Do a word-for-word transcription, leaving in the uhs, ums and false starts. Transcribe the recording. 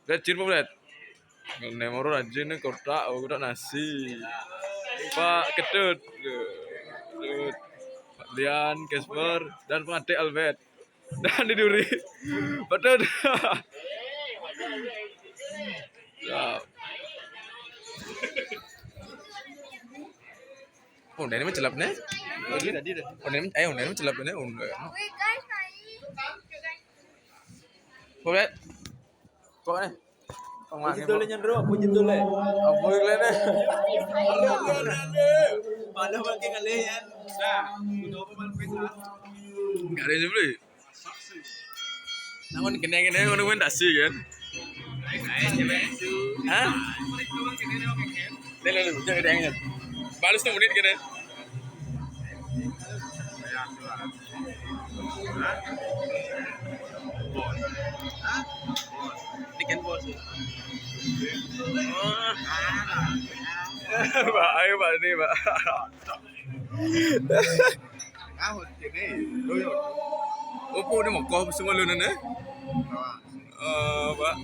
Brad, cin apa, Brad? Nemoro rajin nih, kotak, oh, kotak nasi. Pak Ketut. Ketut. Pak Lian, Casper, dan pengatik Albert. Dan di duri. Betul. Ya. Oh, ini mah celap nih. Tadi, tadi, tadi. Oh, ini, ayo, ini mah celap nih. Oh, enggak. Wih, guys, naik. Kok, Brad? Kok nih? Kok mana, Bro? Apa yang lainnya? Malah pakai kalian. Nah, udah apa, Bang? Enggak ada yang beli. Namun kena-kena ngono kuwi ndak sih, kan? Hah? Nih, nih, nih, jangan, jangan, jangan. Balas tuh menit kena. Ini kan bos. Oh. Pak, ayo, Pak, ini, Pak. Opo ini mau kau semua lu, Nene? Eh, Pak.